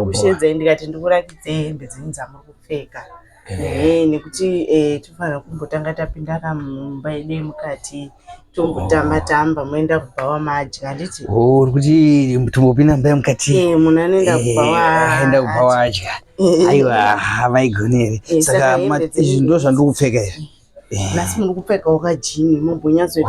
Ndakushedzai ndikati ndikurakidzei hembe dzenyu dzamuri kupfeka. Ehe, nekuti tofanira kumbotanga tapinda kamumba yedu yemukati tombotamba tamba moenda kubhawa madya handiti? Oh, uri kuti tombopinda mumba yemukati. Munhu anoenda kubhawa. Aenda kubhawa adya. Aiwa, havaigoni here? Saka Saka hembe dzenyu izvi ndo zvandiri kupfeka izvi. Nhasi muri kupfekawo kajini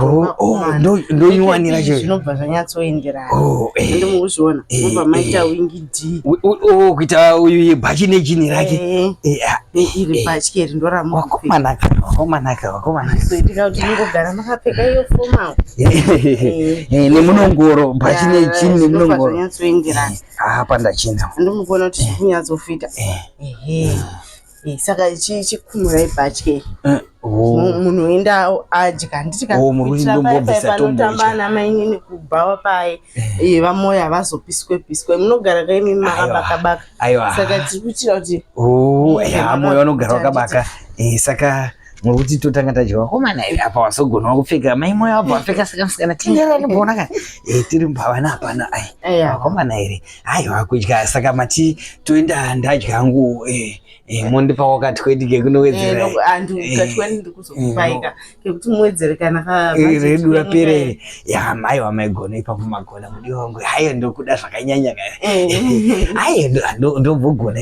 Oh, oh, ndonyuwanira chero. Zvinobva zvanyatsoenderana. Oh, Ende mukuzviona mobva maita wingi D. Oh, kuita uyu bhachi nejini rake. Ah, Iri bhachi iri ndoramuri kupfeka. Wakomanaka, wakomanaka, wakomanaka. Zoitika kuti mungogara makapfeka iyo formal. Nemunongoro, bhachi nejini Zvinobva nemunongoro. zvanyatsoenderana. Apa ndachena. Ende mukuona kuti zviri kunyatsofita. Ehe. Saka chikumurai bhachi. Oh. Munhu oenda adya handiti Oh, muri kuti kuitira paya paya ndombobvisa panotamba tombodya. ana mainini kubhawa paye vamoyo havazopiswe piswe munogara kaimi makabaka baka. Aiwa. Saka tiri kuitira kuti Oh, ya moyo vanogara handiti. wakabaka. Saka muri kuti totanga tadya wakomana here apa wazogonawo kupfeka mai moyo wabva wapfeka saka musikana tenderani kuona ka tiri mubhavana hapana ai wakomana here aiwa kudya saka mati toenda ndadya hangu mondipa wakatweti kekunowedzera. Antu katweni ndikuzokupaika kekuti muwedzere kana ka Redu rapera here ya maiwa maigona ipapo magona mudiwa wangu haiyo ndokuda zvakanyanya ka. Aiyo ndobvogona.